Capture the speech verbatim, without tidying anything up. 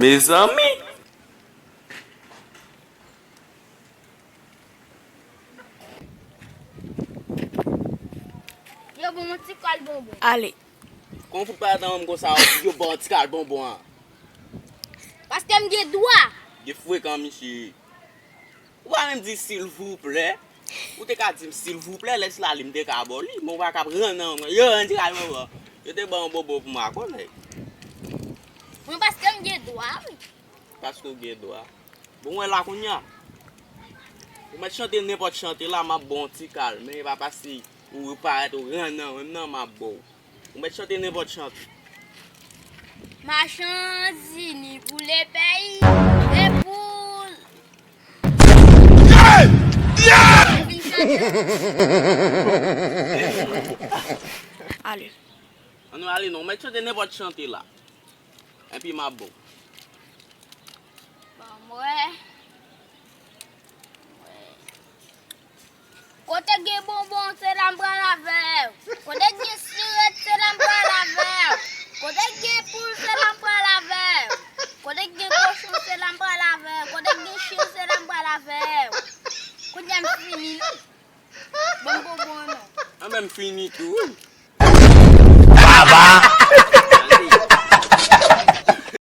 Mezanmi! Yo ban m yon ti kal bonbon. Ale. Kon fout pa atan konsa, yo ba w ti kal bonbon an. Paske m gen dwa. Gen frekan, misye. Ou pa menm di silvouplè. Ou te ka di m silvouplè, lè sila li m te ka ba w li. Men ou pa ka pran nan mwen. Yo, yon ti kal bonbon. Yo te ban yon bonbon pou mwen, kolèg. Mwen paske m gen dwa, wi. Paske w gen dwa. Bon, wè la kounye a. Ou mèt chante nenpòt chante la, m ap ba w yon ti kal. Men e pa paske ou parèt ou rann nan menm nan, m ap ba w. Ou mèt chante nenpòt chante. Machann zini pou le peyi e pou Ale. Ann ale non, ou mèt chante nenpòt chante la. Epi m ap ba w. Ban m wè. Kote gen bonbon, se la m pral avè w. Kote gen sirèt, se la m pral avè w. Kote gen poul, se la m pral avè w. Kote gen kochon, se la m pral avè w. Kote gen chen, se la m pral avè w. Kounye a m fini, non. Ban m bonbon an, non. Anben m fini tou, wi. Baba,